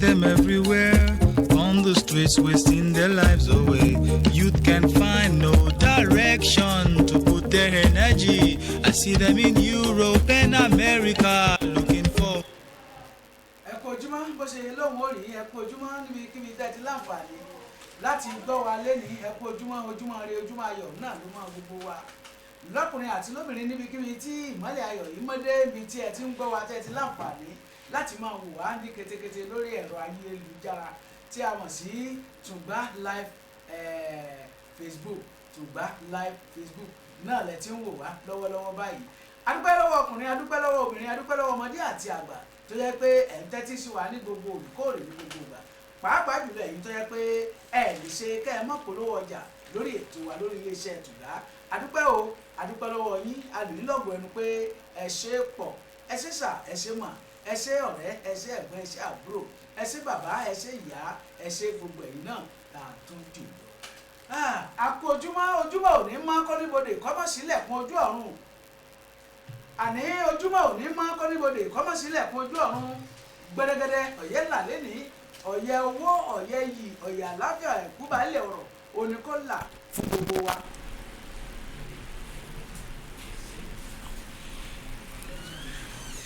them everywhere on the streets, wasting their lives away. Youth can find no direction to put their energy. I see them in Europe and America looking for. Ẹ kú ojúmọ́, bó ṣe lóhùn ó rí. Ẹ kú ojúmọ́ níbikíbi tẹ́ ti láǹfààní láti gbọ́ wa lẹ́nìí. Ẹ kú ojúmọ́, ojúmọ́ ire, ojúmọ́ ayọ̀ náà ló máa gbogbo wa, lọ́kùnrin àti lóbìnrin, níbikíbi tí ìmọ́lẹ̀ ayọ̀ yìí mọ́dé, ibi tí ẹ ti ń gbọ́ wa, tẹ́ ti láǹfààní láti máa wò wá ní ketekete lórí ẹ̀rọ ayélujára tí a mọ̀ sí Tùngbá Live Facebook. Tùngbá Live Facebook náà lẹ ti ń wò wá lọ́wọ́lọ́wọ́ báyìí. Adúpẹ́ lọ́wọ́ ọkùnrin, adúpẹ́ lọ́wọ́ obìnrin, adúpẹ́ lọ́wọ́ ọmọdé àti àgbà tó jẹ́ pé ẹ̀ ń tẹ́tí sí wa ní gbogbo olùkóòrè, ní gbogbo ìgbà, pàápàá jùlọ èyí tó jẹ́ pé ẹ lè ṣe kẹ́ ẹ mọ̀ polówó ọjà lórí ètò wa lórí iléeṣẹ́ Tùngbá. Adúpẹ́ o, adúpẹ́ lọ́wọ́ yín, alùlọ́gbọ̀ ẹnu pé ẹ ṣe é pọ̀. Ẹ ṣe sà, ẹ ṣe mà, ẹ ṣe ọ̀rẹ́, ẹ ṣe ẹ̀gbọ́n, ẹ ṣe àbúrò, ẹ ṣe bàbá, ẹ ṣe ìyá, ẹ ṣe gbogbo ẹ̀yin náà là á tún jù lọ. Àkó ojúmọ́, ojúmọ́ ò ní mọ́ kọ́níbodè kọ́mọ́ sílẹ̀kùn ojú ọ̀run. Àní ojúmọ́ ò ní mọ́ kọ́níbodè kọ́mọ́ sílẹ̀kùn ojú ọ̀run. Gbẹdẹgẹdẹ ọ̀yẹ́ là lẹ́nìí, ọ̀yẹ́ owó, ọ̀yẹ́ iyì, ọ̀yẹ́ àláfíà, ẹ̀kú balẹ̀ ọ̀rọ̀ oníkọ́là fún gbogbo wa.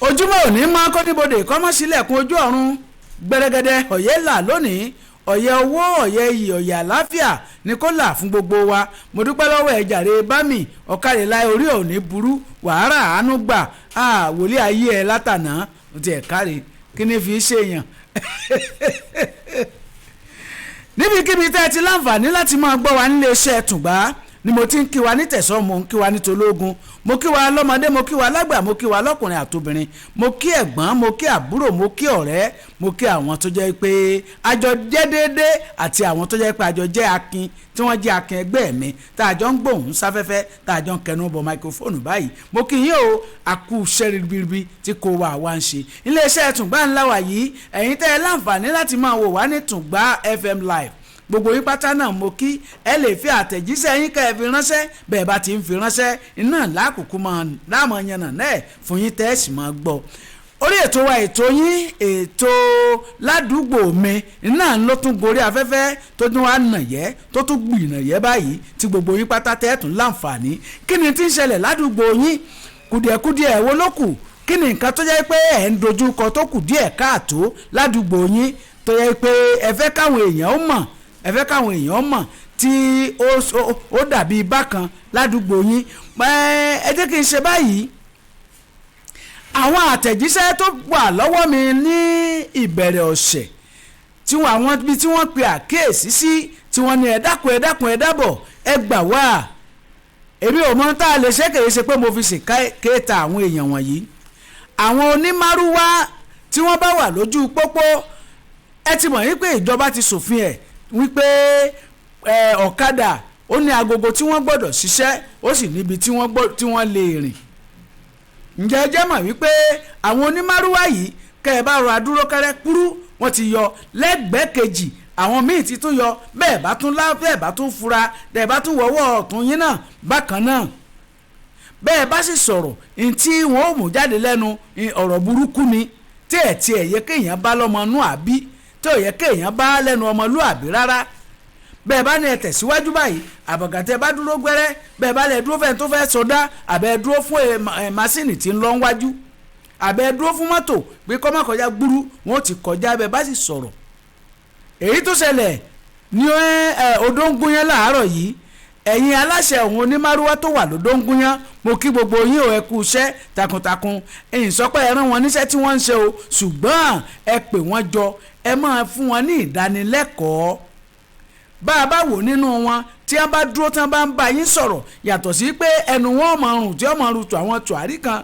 Ojúmọ́ òní mọ́ kọ́níbodè kọ́mọ́ sílẹ̀kùn ojú ọ̀run. Gbẹrẹgẹdẹ ọ̀yẹ́ là lónìí, ọ̀yẹ́ owó, ọ̀yẹ́ iyì, ọ̀yẹ́ àláfíà ni kó là fún gbogbo wa. Mo dúpẹ́ lọ́wọ́ ẹ̀ jàre bámi ọ̀kàrẹ̀láì, orí òní burú, wàhálà àánú gbà á wòlé ayé ẹ̀ látànà ó ti ẹ̀ káre, kí ni fi ṣèyàn. Níbikíbi tẹ́ ẹ ti láǹfààní láti máa gbọ́ wa nílé iṣẹ́ Tùngbá ni mo ti ń kí wa ní tẹ̀sán, mo ń kí wa ní tológun, mo kí wa lọ́mọdé, mo kí wa lágbà, mo kí wa lọ́kùnrin àtobìnrin, mo kí ẹ̀gbọ́n, mo kí àbúrò, mo kí ọ̀rẹ́, mo kí àwọn tó jẹ́ pé àjọ jẹ́ déédé àti àwọn tó jẹ́ pé àjọ jẹ́ akin, tí wọ́n jẹ́ akin ẹgbẹ́ mi tá a jọ ń gbóhùn sáfẹ́fẹ́, tá a jọ ń kẹnu bọ máikrófóònù báyìí. Mo kí yín o, àkú iṣẹ́ ribiribi tí kò wá wá ń ṣe iléeṣẹ́ Tùngbá ńlá wà yìí. Ẹ̀yin tẹ́ ẹ láǹfààní láti máa wò wá ní Tùngbá FM Live, gbogbo yín pátá náà mo kí. Ẹ lè fi àtẹ̀jíṣẹ́ yín kẹ́ ẹ fi ránṣẹ́. Bẹ́ẹ̀ bá ti ń fi ránṣẹ́ iná lákòókò máa láàmú yànnà náà fún yín tẹ́ ẹ sì máa gbọ́ orí ètò wa, ètò yín, ètò ládùúgbò mi iná ló tún gorí afẹ́fẹ́, tó tún wá nàyẹ́, tó tún gbìnàyẹ́ báyìí, tí gbogbo yín pátá tẹ́ ẹ tún láǹfààní. Kí ni tí ń ṣẹlẹ̀ ládùúgbò yín? Kùdìẹ̀kudìẹ̀ wo ló kù? Kí ni nǹkan tó jẹ́ pé ẹ̀ ń dojú kọ tó kù díẹ̀ káàtó ládùúgbò yín, tó jẹ́ pé ẹ fẹ́ káwọn èèyàn ó mọ̀, ẹ fẹ́ káwọn èèyàn mọ̀, tí ó dàbí bákan ládùúgbò yín? Ẹ jẹ́ kí n ṣe báyìí. Àwọn àtẹ̀jíṣẹ́ tó wà lọ́wọ́ mi ní ìbẹ̀rẹ̀ ọ̀sẹ̀, tí wọ́n àwọn ibi tí wọ́n pe àkíyèsí sí, tí wọ́n ní ẹ dákun, ẹ dákun, ẹ dábọ̀, ẹ gbà wá, èmi ò mọ tá a lè ṣe. Kèrè ṣe pé mo fi ṣèkéta àwọn èèyàn wọ̀nyí, àwọn onímárúwá tí wọ́n bá wà lójú pópó. Ẹ ti mọ̀ wípé ìjọba ti ṣòfin ẹ̀ wípé ọ̀kadà ó ní agogo tí wọ́n gbọ́dọ̀ ṣiṣẹ́, ó sì níbi tí wọ́n lè rìn. Ǹjẹ́ ẹ jẹ́ mọ̀ wípé àwọn onímárúwá yìí, kẹ́ ẹ bá rọ adúró kẹ́rẹ́ kúrú, wọ́n ti yọ lẹ́gbẹ̀ẹ́ kejì, àwọn míì ti tún yọ. Bẹ́ẹ̀ bá tún lá, bẹ́ẹ̀ bá tún fura, bẹ́ẹ̀ bá tún wọ́wọ́ ọ̀tún yín náà bákan náà, bẹ́ẹ̀ bá sì sọ̀rọ̀ ní tí wọ́n ó mú jáde lẹ́nu, ọ̀rọ̀ burúkú ni tí ẹ̀ tiẹ̀ yẹ kéèyàn bá lọ́mọ nú àbí tí ò yẹ kéèyàn bá lẹ́nu ọmọlúàbí rárá. Bẹ́ẹ̀ bá ní ẹ tẹ̀síwájú báyìí, àbọ̀gàtẹ́ bá dúró gbẹ́rẹ́, bẹ́ẹ̀ bá lẹ̀ dúró fẹ́ni tó fẹ́ sọdá, àbẹ́ dúró fún masínì tí ń lọ wájú, àbẹ́ dúró fún mọ́tò pé kó má kọjá gbúrú, wọn ò ti kọjá. Bẹ́ẹ̀ bá sì sọ̀rọ̀, èyí tó ṣẹlẹ̀ ní Odóńgúnyán láàárọ̀ yìí. Ẹ̀yin aláṣẹ òun onímárúwá tó wà lódóńgúnyán, mo kí gbogbo yín o, ẹ kú iṣẹ́ takuntakun. Ẹ̀yin sọ pé ẹ rán wọn níṣẹ́ tí wọ́n ń ṣe o, ṣùgbọ́n ẹ pè wọ́n jọ, ẹ máa fún wọn ní ìdánilẹ́kọ̀ọ́. Bá a bá wò nínú wọn tí wọ́n bá dúró, tí wọ́n bá ń bá yín sọ̀rọ̀, yàtọ̀ sí pé ẹnu wọn máa rùn tí wọ́n máa rùn tó àwọn tùwárí kan,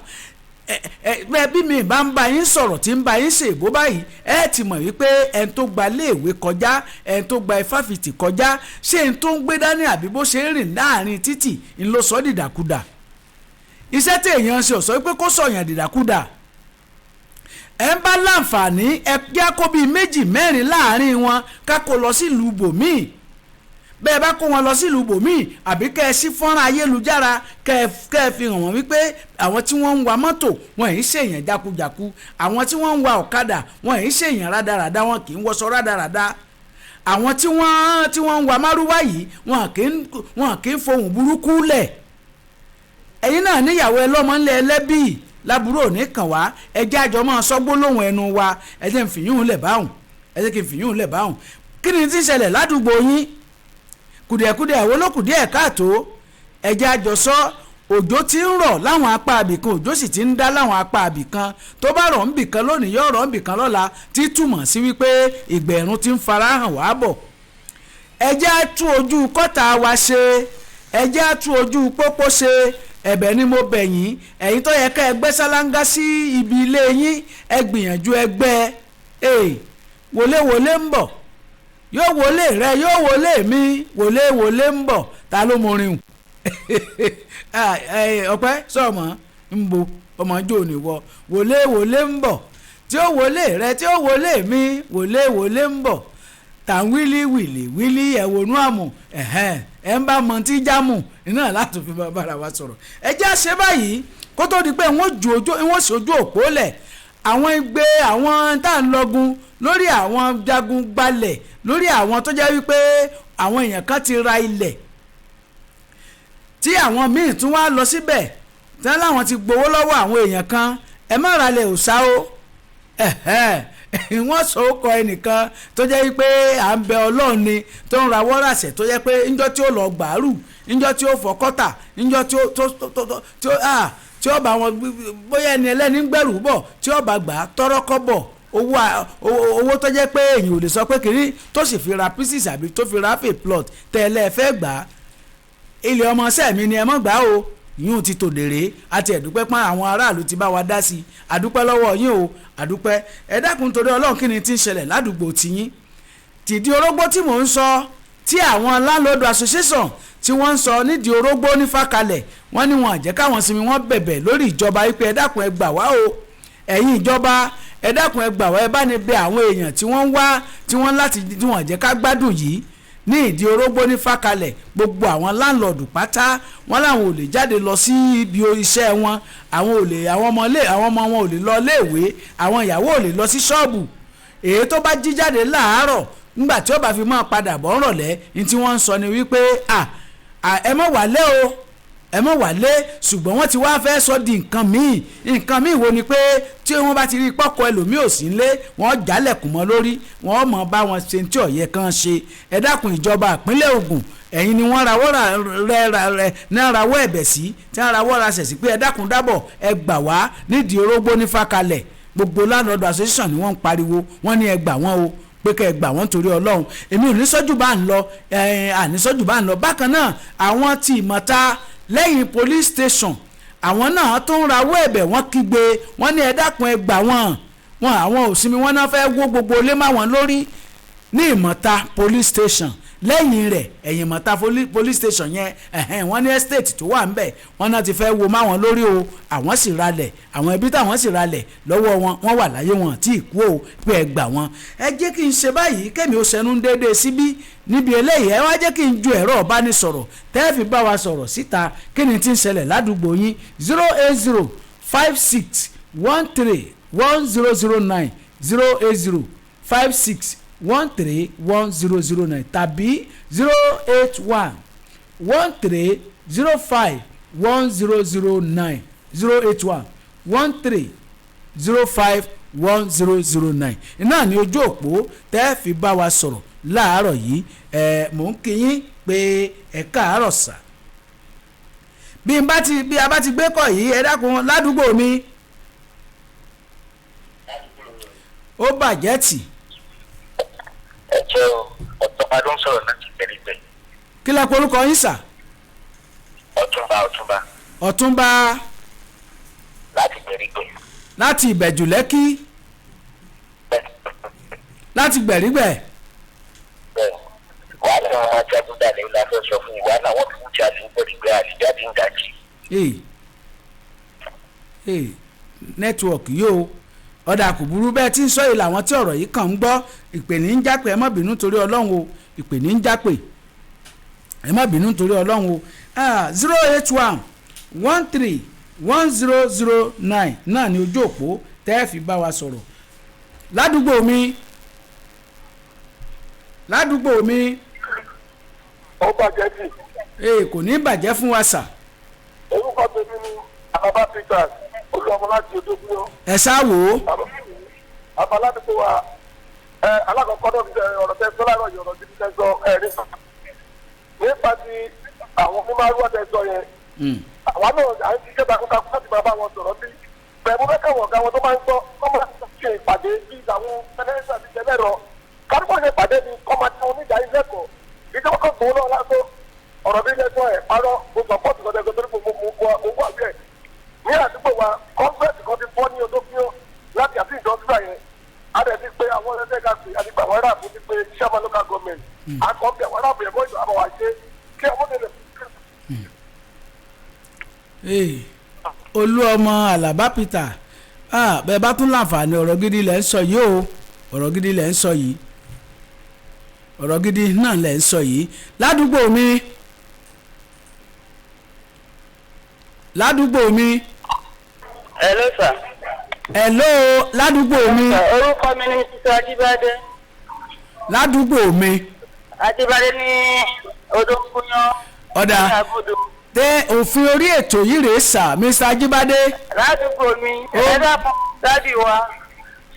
ẹ bí mi bá ń bá yín sọ̀rọ̀ tí ń bá yín ṣèbó báyìí, ẹ ti mọ̀ wípé ẹni tó gba léèwé kọjá, ẹni tó gba ifáfitì kọjá, ṣé ẹni tó ń gbé dání àbí bó ṣe ń rìn láàrin títì ń lọ sọ dìdàkudà. Iṣẹ́ tí èèyàn ṣe ò sọ pé kó sọ̀yàn dìdàkudà. Ẹ ń bá láǹfààní, ẹ kí á kó bíi méjì mẹ́rin láàrin wọn ká kó lọ sílùú bòmíì. Bẹ́ẹ̀ bá kó wọn lọ sílùú bòmíì àbí kẹ́ ẹ sí fọ́nrán ayélujára, kẹ́ ẹ fi hàn wọ́n wípé àwọn tí wọ́n ń wa mọ́tò wọn yìí ṣèyàn jákujàku, àwọn tí wọ́n ń wa ọ̀kadà wọn yìí ṣèyàn rádaràda, wọn kì í wọṣọ rádaràda, àwọn tí wọ́n ń wa márúwá yìí wọn kì í fohùn burúkú lẹ̀. Ẹ̀yin náà níyàwó ẹ lọ́mọ ńlẹ̀ ẹlẹ́bí láburú òní kàn wá. Ẹ jẹ́ àjọ máa sọ gbólóhùn ẹnu wa. Ẹ jẹ́ n fìyún lẹ̀ báhùn, ẹ jẹ́ kí n fìyún lẹ̀ báhùn. Kí ni tí ń ṣẹlẹ̀ ládùúgbò yín? Kùdìẹ̀kudìẹ̀ àwọn olókùdíẹ̀ káàtó. Ẹ jẹ́ àjọ sọ. Òjò ti ń rọ̀ láwọn apá abìkan, òjò sì ti ń dá láwọn apá abìkan. Tó bá rọ̀ ńbìkan lónìí, yóò rọ̀ ńbìkan lọ́la, tí túmọ̀ sí wípé ìgbẹ̀rún ti ń farahàn wá bọ̀. Ẹ jẹ́ á tún ojú kọ́tà wa ṣe, ẹ jẹ́ á tún ojú pópó ṣe. Ẹ̀bẹ̀ ni mo bẹ̀ yín, ẹ̀yin tó yẹ ká ẹ gbẹ́ sálángá sí ibi ilé yín, ẹ gbìyànjú ẹ gbẹ́ ẹ. Wọléwọlé ń bọ̀, yóò wọlé rẹ, yóò wọlé mi, wọléwọlé ń bọ̀. Ta ló mọ orin hùn? Ọpẹ́ sọmọ ń bo ọmọ jò ní wọ. Wọléwọlé ń bọ̀, tí ó wọlé rẹ, tí ó wọlé mi, wọléwọlé ń bọ̀. Tà ń wílí wìlì wílí ẹ̀wọ̀nú àmù ẹ̀hẹ́n ẹ̀ ń bá mọ tí jámù iná láti fi bára wa sọ̀rọ̀. Ẹ jẹ́ àṣẹ báyìí kó tó di pé wọ́n ṣe ojú òpó lẹ̀. Àwọn igbe àwọn tá à ń lọgun lórí àwọn jagun gbalẹ̀, lórí àwọn tó jẹ́ wípé àwọn èèyàn kan ti ra ilẹ̀ tí àwọn míì tún wá lọ síbẹ̀ tí wọ́n láwọn ti gbowó lọ́wọ́ àwọn èèyàn kan. Ẹ má ralẹ̀ òòṣà o. Wọ́n sọ ó kọ ẹnìkan tó jẹ́ wípé à ń bẹ Ọlọ́run ni, tó ń rawọ́ ràṣẹ̀, tó jẹ́ pé ńjọ́ tí ó lọ gbàárù, ńjọ́ tí ó fọ kọ́tà, ńjọ́ tí ó bá wọn bóyá ẹni ẹlẹ́ni ń gbẹ̀rù bọ̀, tí ó bá gbà á tọ́rọ́kọ́ bọ̀, owó tó jẹ́ pé èyàn ò lè sọ pé kiri, tó sì fi ra pieces àbí tó fi ra fè plot tẹ́lẹ̀ fẹ́ gbà á. Ilé ọmọọṣẹ́ mi ni ẹ mọ̀ gbà o. Yín ti tòdèrè àti ẹ̀dúpẹ́ pọ́n àwọn aráàlú ti bá wa dá sí i. Àdúpẹ́ lọ́wọ́ yín o, àdúpẹ́. Ẹ dákun torí Ọlọ́run, kí ni tí ń ṣẹlẹ̀ ládùúgbò tiyín? Tìdí orógbó tí mò ń sọ, tí àwọn landlord association tí wọ́n ń sọ nídìí orógbó ní Fákalẹ̀, wọ́n ní wọn àjẹ́ káwọn sinmi, wọ́n bẹ̀bẹ̀ lórí ìjọba wípé ẹ dákun ẹ gbà wá o, ẹ̀yin ìjọba ẹ dákun ẹ gbà wá, ẹ bá ní bẹ àwọn èèyàn tí wọ́n ń wá tí wọ́n láti tí wọ́n jẹ́ ká gbádùn yìí ní ìdí orógbó ní Fákalẹ̀. Gbogbo àwọn láńlọ́ọ̀dù pátá wọn làwọn ò lè jáde lọ sí ibi iṣẹ́ wọn, àwọn ò lè, àwọn ọmọ ilé, àwọn ọmọ wọn ò lè lọ iléèwé, àwọn ìyàwó ò lè lọ sí ṣọ́ọ̀bù. Èyí tó bá jí jáde láàárọ̀ nígbà tí ó bá fi máa padà bọ̀ ń rọ̀lẹ́, ní tí wọ́n ń sọ ni wípé ẹ mọ̀ wálé o, ẹ mọ̀ wálé. Ṣùgbọ́n wọ́n ti wá fẹ́ sọ di nǹkan míì. Nǹkan míì wo ni pé tí wọ́n bá ti rí pọ́kọ ẹlòmíì ò sí nílé, wọ́n jálẹ̀kùn mọ́ lórí, wọ́n mọ̀ bá wọn ṣe tí ọ̀yẹ́ kan ṣe. Ẹ dákun ìjọba ìpínlẹ̀ Ògùn, ẹ̀yin ni wọ́n rawọ́ rẹ̀ ní rawọ́ ẹ̀bẹ̀ sí, tí wọ́n rawọ́ ra ṣẹ̀ sí pé ẹ dákun dábọ̀ ẹ gbà wá nídìí orógbó ní Fákalẹ̀. Gbogbo landlord association ni wọ́n ń pariwo, wọ́n ní ẹ gbà wọ́n o, pé kẹ́ ẹ gbà wọ́n torí Ọlọ́run. Èmi ò ní sọ́jú bá ń lọ, àní sọ́jú bá ń lọ. Bákan náà àwọn tí Ìmọ̀ta lẹ́yìn police station, àwọn náà tó ń rawọ́ ẹ̀bẹ̀, wọ́n kígbe, wọ́n ní ẹ dákun ẹ gbà wọ́n, wọn àwọn ò sinmi, wọ́n náà fẹ́ wó gbogbo ilé má wọn lórí ní Ìmọ̀ta police station. Lẹ́yìn rẹ̀ ẹ̀yìn Ìmọ̀ta police station yẹn, ẹ̀hẹ́n, wọ́n ní estate tó wà ńbẹ̀, wọ́n náà ti fẹ́ wo máwọn lórí o. Àwọn sì ralẹ̀, àwọn ẹbí táwọn sì ralẹ̀ lọ́wọ́ wọn, wọ́n wà láyé wọn tí ì kú o, pé ẹ gbà wọ́n. Ẹ jẹ́ kí n ṣe báyìí kẹ́mi ó ṣẹnu déédéé síbí níbi eléyìí. Ẹ wá jẹ́ kí n ju ẹ̀rọ ìbánisọ̀rọ̀ tẹ́ fi bá wa sọ̀rọ̀ síta. Kí ni tí ń ṣẹlẹ̀ ládùúgbò yín? 08056131009, 08056131009 tàbí 08113051009, 08113051009. Iná ní ojú òpó tẹ́ fi bá wa sọ̀rọ̀ láàárọ̀ yìí. Ẹ mò ń kí yín pé ẹ káàárọ̀ sà. Bí a bá ti gbé kọ̀ yìí, ẹ dákun ládùúgbò mi ó bàjẹ́ tì. Ẹ jẹ́ Ọ̀túnba ló ń sọ̀rọ̀ láti Gbẹ̀rígbẹ̀. Kí lẹ pe orúkọ yín sà? Ọ̀túnba, Ọ̀túnba. Ọ̀túnba. Láti Gbẹ̀rígbẹ̀. Láti Ìbẹ̀jú Lẹ́kí. Láti Gbẹ̀rígbẹ̀. Bẹ́ẹ̀ wàhálà wọn máa jagun dalẹ̀ la fẹ́ sọ fún yìí, wàhálà wọn fi ń jalè ń Gbẹ̀rígbẹ̀ àtijáde ń gàjì. Nẹ́tíwọ̀kì yóò ọ̀dà kò burú. Bẹ́ẹ̀ tí ń sọ yìí làwọn tí ọ̀rọ̀ yìí kàn ń gbọ́. Ìpè ní ń jápè, ẹ má bínú torí Ọlọ́run o, ìpè ní ń jápè. Ẹ má bínú nítorí Ọlọ́run o. 081131009 náà ni ojú òpó tẹ́ ẹ fi bá wa sọ̀rọ̀. Ládùúgbò mi, ládùúgbò mi. Ó bàjẹ́ jì. Ee, kò ní bàjẹ́ fún wa sà. Orúkọ tèmi ni Àbábá Peters Olúọmọ láti Odógúnyán. Ẹ sá wò ó. Abaládùúgbò wa ẹ alákọ̀ọ́kọ́ náà ti ọ̀rọ̀ tẹ sọ láàárọ̀ yìí, ọ̀rọ̀ tí tẹ sọ ẹ rí sọ. Nípa ti àwọn onímọ̀rúwà tẹ sọ yẹn, àwa náà à ń ṣiṣẹ́ takuntakun láti máa bá wọn sọ̀rọ̀ bí. Bẹ̀rù fẹ́ káwọn ọ̀gá wọn tó máa ń gbọ́ kọ́ máa ṣe ìpàdé bí àwọn fẹ́lẹ́sà ti tẹ́lẹ̀ rọ. Kárúkọ̀ ṣe ìpàdé ni kọ́ máa tẹ onídàáyé-lẹ́kọ̀ọ́. Ìjọba kan gbòó náà lásán ọ̀rọ̀ bí lẹ́sọ̀ ẹ̀ parọ́ mo sọ̀pọ̀tì kan tẹ́gbẹ́ torí mo wà bẹ́ẹ̀. Ní àdúgbò wa, kọ́ńfẹ́ẹ̀tì kan ti fọ́ ní Odókíó láti àti ìjọsílẹ̀ yẹn. A dẹ̀ ti pé àwọn ẹlẹ́sẹ̀ ká pè àti gbàwọ́ rà fún ti pé chairman local government. Akọ̀bí àwọn aráàbò ẹ̀kọ́ ìjọba àbọ̀ wá ṣe kí ọmọ tẹ̀lé. Ee, Olúọmọ Àlàbá Peter, bẹ́ẹ̀ bá tún láǹfààní, ọ̀rọ̀ gidi lẹ̀ ń sọ yìí o, ọ̀rọ̀ gidi lẹ̀ ń sọ yìí, ọ̀rọ̀ gidi náà lẹ̀ ń sọ yìí. Ládùúgbò mi, ládùúgbò mi. Hello sir. Hello, ládùúgbò mi. Orúkọ mi ni Mrs. Ajíbádé. Ládùúgbò mi. Ajíbádé ní Odógúnyán. Ọ̀dà tẹ òfin orí ètò yìí rèé sà, Mr. Ajíbádé. Ládùúgbò mi, ẹ dábọ̀ dádì wa.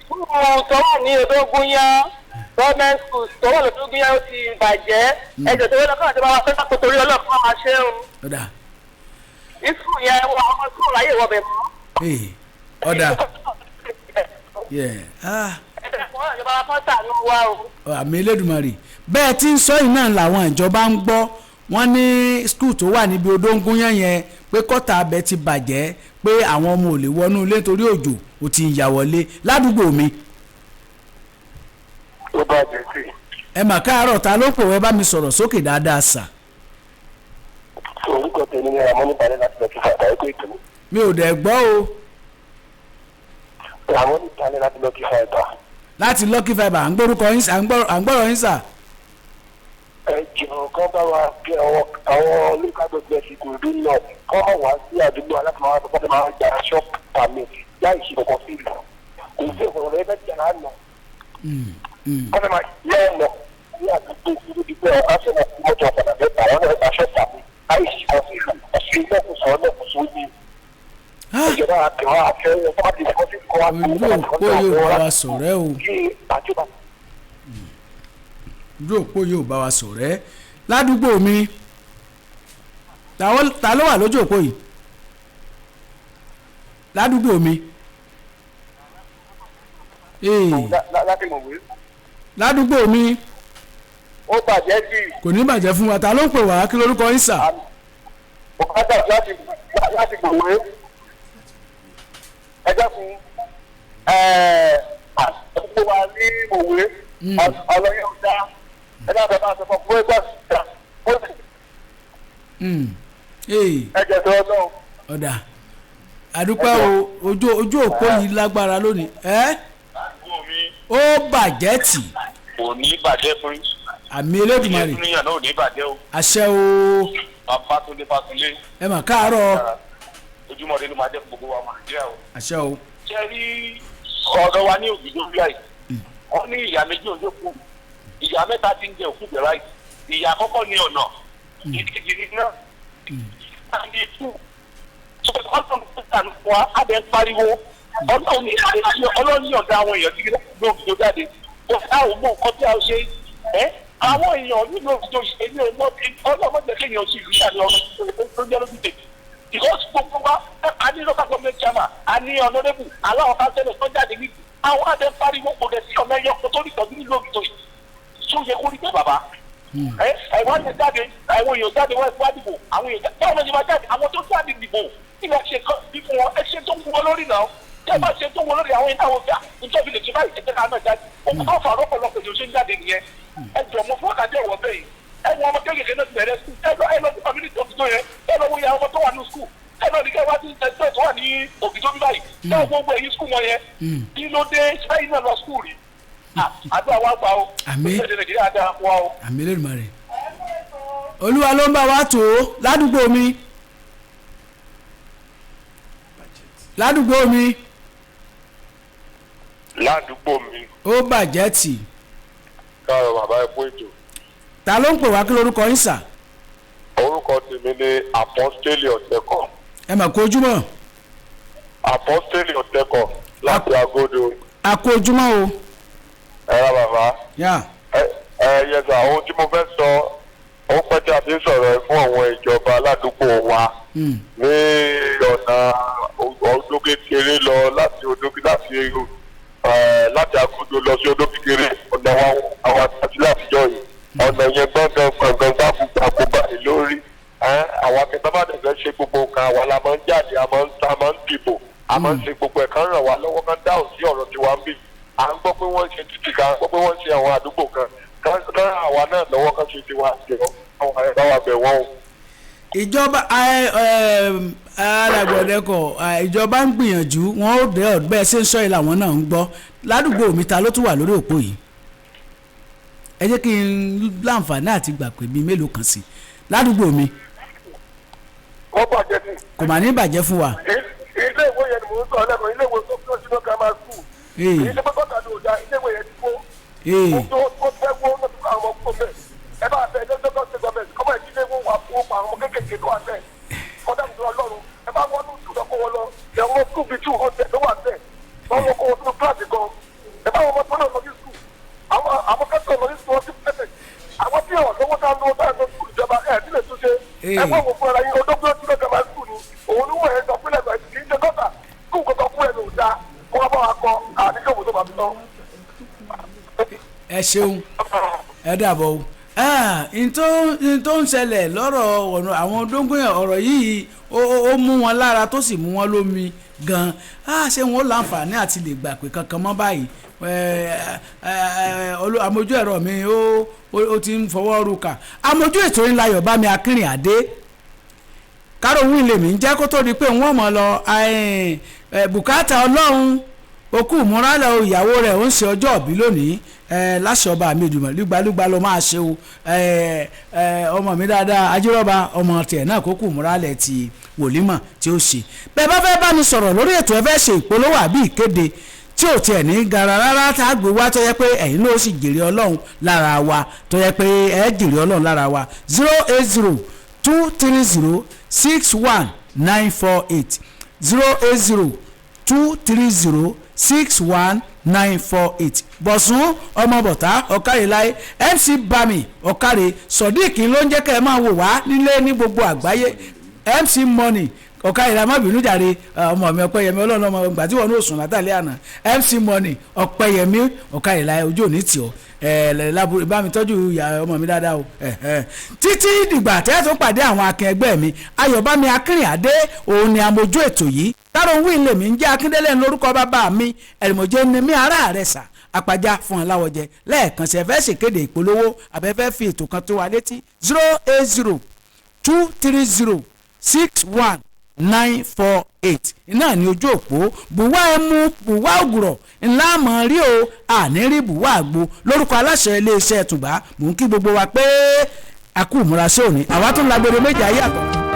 School tó wà ní Odógúnyán, government school tó wà lódógúnyán ó ti bàjẹ́. Ẹjọ́ tó wọ́n lọ́kàn àti bàbá fẹ́ kó torí ọlọ́ọ̀kan máa ṣe o. Ọ̀dà. Ní school yẹn, wọ́n àwọn school ráyè wọbẹ̀ mọ́. Ọ̀dà. Àmì Elédùmarè, bẹ́ẹ̀ tí ń sọ yìí náà làwọn ìjọba ń gbọ́. Wọ́n ní skul tó wà níbi Odóngúnyán yẹn pé kọ́tà abẹ ti bàjẹ́, pé àwọn ọmọ ò lè wọnú ilé nítorí òjò ò ti ń yà wọlé. Ládùúgbò mi. Ó bàjẹ́ sí. Ẹ mà káàárọ̀, ta ló pò? Ẹ bá mi sọ̀rọ̀ sókè dáadáa sà. Orúkọ tèmi ni Ramoni Balẹ̀ láti Lucky Fibre, ẹ̀kọ́ ètò. Mi ò dẹ̀ gbọ́ o. Ramoni Balẹ̀ láti Lucky Fibre. Láti Lucky Fibre, à ń gbórúkọ yín, à ń gbọ́rọ̀ yín sà. Ẹ jọ̀ọ́, kán bá wa bí àwọn local government Ìkòròdú náà kán bá wá sí àdúgbò alákùnrin àwọn akọ́kọ́ máa ń gba shop permit láì ṣe kankan sí ìlú. Kò sí ìkòrò rẹ fẹ́ jẹ́ àná. Kọ́ fẹ́ máa yẹ ọ̀nà ní àdúgbò ìlú dípẹ́ ọ̀ká sọ̀rọ̀ kí mọ́tò ọ̀kadà mẹ́ta àwọn náà gba shop permit láì ṣe kankan sí ìlú. Ọ̀sùn ilé kò sọ̀rọ̀ náà kò sóò ní. Ìjọba àtẹwà àfẹ́ ọ̀tọ́ àti ìfọ́sí kọ́ wa Ojú òpó yóò bá wa sọ̀rẹ́ o. Kí àjọba Ojú òpó yóò bá wa sọ̀rẹ́. Ládùúgbò mi, ta ló wà lójú òpó yìí ládùúgbò mi? Láti mọ̀wé. Ládùúgbò mi. Ó bàjẹ́ jì. Kò ní bàjẹ́ fún wa. Ta ló ń pè wá? Kí lórúkọ yín sà? Bùkátà láti gbòwe. Ẹ dẹ́kun, àdúgbò wa ní mòwe ọlọ́yẹ̀ ọ̀dá, ẹ dábàá bá a sọ fún ẹgbẹ́ ọ̀dà ó sì ẹ jẹ́ tó ọlọ́run. Ọ̀dà, àdúpẹ́ o. Ojú òpó yìí lágbára lónìí ẹ́. Ó bàjẹ́ tì. Kò ní bàjẹ́ fún yín. Àmì Elédùmarè. Ìyẹn náà ò ní bàjẹ́ o. Àṣẹ o. Babátúndé Fásunlé. Ẹ mà káàárọ̀. Ojúmọ́ rẹ ló máa jẹ́ fún gbogbo wa Nàìjíríà o. Àṣẹ o. Ṣé rí ọ̀dọ̀ wa ní Ògìdó bí i wọ́n ní ìyá méjì òjò kù, ìyá mẹ́ta ti ń jẹ òkú bẹ̀rẹ̀ báyìí. Ìyá àkọ́kọ́ ní ọ̀nà, ìkejì ní iná ní ikú. Ọlọ́run tó sànù fún wa á bẹ ń pariwo Ọlọ́run ní Ọlọ́run ní ọ̀dọ̀ àwọn èèyàn tí Ògìdó jáde kò sáà mú nǹkan tí a ṣe ẹ́ àwọn èèyàn nínú Ògìdó ṣe ní ọmọ Ọlọ́run jẹ́ kéèyàn ṣe ìlú ìyàlẹ́ ọ̀run tó jẹ́ lójú tèmi, because gbogbo wa a ní local government chairman, a ní honourable, aláwọ̀ councillor tó jáde ní àwọn àdé pariwo, kò dẹ̀ sí ọmọ ẹyọ kó tó ní ìtọ́jú nílùú Ògìdó yìí. Tó yẹ kó rí pé bàbá ẹ ẹ wọ́n ti jáde, àwọn èèyàn jáde, wọ́n wá dìbò, àwọn èèyàn jáde, báwo ni wọ́n jáde, àwọn tó jáde dìbò kí wọ́n ṣe kọ́ bí fún wọn? Ẹ ṣe tó ń wọ lórí náà, tẹ́ bá ṣe tó ń wọ lórí àwọn èèyàn fíà nítorí lè ṣe báyìí, ẹ jẹ́ ká náà jáde. Òkú tó fà lọ́pọ̀lọpọ̀ èèyàn ṣe ń jáde nìyẹn. Ẹ jọ mọ fún wákàtí ọ̀wọ́ bẹ́ẹ̀ yìí, ẹ wọ ọmọ kéékèèké náà ti bẹ̀rẹ̀ school, ẹ lọ sí community tó yẹn, ẹ lọ wo iye àwọn ọmọ tó wà ní school, ẹ lọ ní kẹ́ wá sí ẹgbẹ́ tó wà ní Ògìdó bí báyìí, kẹ́ gbogbo ẹ̀yìn school wọn yẹn, kí ló dé báyìí náà lọ school rí? Àdúrà wa gbà o. Àmín. Orílẹ̀-èdè Nàìjíríà dára fún wa o. Àmì Elédùmarè. Olúwa ló ń bá wa tó ládùúgbò mi, ládùúgbò mi. Ládùúgbò mi. Ó bàjẹ́ tì. Káàárọ̀ bàbá, ẹ kú ètò. Ta ló ń pè wá? Kí lorúkọ yín sà? Orúkọ tèmi ni Apọ́stélì Ọ̀tẹ́kọ̀. Ẹ mà kú ojúmọ́. Apọ́stélì Ọ̀tẹ́kọ̀ láti Agodo. A kú ojúmọ́ o. Ẹ rà bàbá. Yá. Ẹ ẹ yẹsà, ohun tí mo fẹ́ sọ, ó pẹ́ tí a ti ń sọ̀rọ̀ ẹ fún àwọn ìjọba aládùúgbò wa ní ọ̀nà odó kékeré lọ láti odó láti ẹ láti Agodo lọ sí odó kékeré. Ọ̀nà wa àwọn àti látijọ́ yìí, ọ̀nà yẹn gbọ̀ngàn gbọ̀ngàn gbàgbó báyìí lórí ẹ. Àwọn akẹ́kọ̀ọ́ bá dẹ̀ fẹ́ ṣe gbogbo nǹkan, àwa la máa ń jáde, a máa ń dìbò, a máa ń ṣe gbogbo ẹ̀. Kán ràn wá lọ́wọ́, kán dáhùn sí ọ̀rọ̀ tiwa ń bì. À ń gbọ́ pé wọ́n ń ṣe títì kan, à ń gbọ́ pé wọ́n ń ṣe àwọn àdúgbò kan. Kán ràn àwa náà lọ́wọ́, kán ṣe tiwa jọ. Àwọn ẹ̀ bá wa bẹ̀ wọ́n o. Ìjọba alàgbọ̀dẹ́kọ̀, ìjọba ń gbìyànjú. Wọn ó dẹ́ ọ̀gbẹ́ ṣe ń sọ yìí làwọn náà ń gbọ́. Ládùúgbò mi, ta ló tún wà lórí òpó yìí? Ẹ jẹ́ kí n láǹfààní àti gbà pé bíi mélòó kan sí ládùúgbò mi. Wọ́n bàjẹ́ sí. Kò mà ní bàjẹ́ fún wa. Ilé ìwé yẹn ni mò ń sọ lẹ́kọ̀ọ́, ilé ìwé sọ́kúrò sínú grammar school. Èyí ṣe pé kọ́tà ni ò da, ilé ìwé yẹn ti kó. Ó tó fẹ́ wó lọ́dún àwọn ọmọ kó bẹ́ẹ̀. Ẹ bá fẹ́ ẹjọ́ tó kọ́ ṣe gọ́ọ̀mẹ̀ntì kọ́mọ̀ ìdílé wo wà fún ọ̀pọ̀ àwọn ọmọ kéékèèké tó wà bẹ́ẹ̀. Kọ́dà mi lọ lọ́rùn. Ẹ bá wọ́n lùtù lọ kó wọn lọ. Ẹ̀wọ̀n skul bíi 200 ló wà bẹ́ẹ̀. Wọ́n wọ́n kó wọn sínú kíláàsì kan. Ẹ bá wọn mọ tó náà lọ sí skul. Àwọn kẹ́kọ̀ọ́ lọ sí skul wọn sí pẹ́sẹ̀. Àwọn tí ọ̀ lọ́wọ́ tá lọ́wọ́ tá lọ skul ìjọba ẹ̀ nílẹ̀ tó ṣe. Ẹ wọ́n wò fún ara yín, odógbó tí lọ́ọ́ gàmà skul ni. Òun ló wọ̀ ẹ́ sọ fúnlẹ̀ kì í ṣe gọ́tà. Skul kọ̀ọ̀kan fún ẹ̀ lò dáa. Kó wá bá wa kọ àdínkù tó bá fi tán. Ẹ ṣeun, ẹ dàbọ̀ o. N tó ń ṣẹlẹ̀ lọ́rọ̀ ọ̀nà àwọn dóngóyàn, ọ̀rọ̀ yìí ó mú wọn lára, tó sì mú wọn lómi gan-an. Ṣé wọn ó láǹfààní àti lè gbà pé kankan mọ́ báyìí? Amójú ẹ̀rọ mi ó ti ń fọwọ́ ruka. Amójú ètò ńlá Yorùbá mi, Akínrìn Àdé kárò wí lèmi ń jẹ́ kó tó di pé wọ́n mọ̀ lọ bùkátà. Ọlọ́run okú ìmúralẹ̀ o, ìyàwó rẹ̀ ó ń ṣe ọjọ́ òbí lónìí láṣẹ ọba mi ìdùnmọ̀. Lúgbalúgba ló máa ṣe o. Ọmọ mi dáadáa, ajírọ́ba, ọmọ tiẹ̀ náà kó kú ìmúralẹ̀ ti wòlímọ̀ tí ó ṣe. Bẹ́ẹ̀ bá fẹ́ bá mi sọ̀rọ̀ lórí ètò, ẹ fẹ́ ṣe ìpolówó àbí ìkéde tí ò tiẹ̀ ní gara rárá, tá a gbé wá, tó yẹ pé ẹ̀yin ló sì jèrè Ọlọ́run lára wa, tó yẹ pé ẹ jèrè Ọlọ́run lára wa: 08023061948, 08023061948. Bọ̀sùn ọmọ bọ̀tá ọ̀kárẹ̀láyé, MC Bami ọ̀kárẹ̀, Sodiq ló ń jẹ́ kẹ́ ẹ máa wò wá nílé ní gbogbo àgbáyé. MC Money ọ̀kárẹ̀láyé, má bínú jàre, ọmọ mi Ọpẹ́yẹmí, Ọlọ́run ọmọ ìgbà tí wọn ò sùn látàlẹ́ àná. MC Money Ọpẹ́yẹmí ọ̀kárẹ̀láyé, ojú òní tì ọ́ ẹ lábúrò, bá mi tọ́jú ìyá ọmọ mi dáadáa o. Títí dìgbà tẹ́ tó pàdé àwọn akin ẹgbẹ́ mi, Ayọ̀bámi Akínrìnàdé òun ni amójú ètò yìí. Táró wí lèmi ń jẹ́, Akíndélé lórúkọ bàbá mi, ẹ̀rìmọ̀jẹ́ ni mí, ara rẹ̀ sà apájá fún aláwọ̀jẹ. Lẹ́ẹ̀kan sí, ẹ fẹ́ ṣèkéde ìpolówó àbẹ́fẹ́ fi ètò kan tó wa létí: 08023061948 náà ní ojú òpó. Bùwá ẹmu, bùwá ògùrọ̀ ńlá mọ̀ rí o, àní rí bùwá àgbo. Lórúkọ aláṣẹ iléeṣẹ́ Tùgbà, mò ń kí gbogbo wa pé a kú ìmúra sí òní. Àwa tún lágbèrè méjì ayé àtọ̀.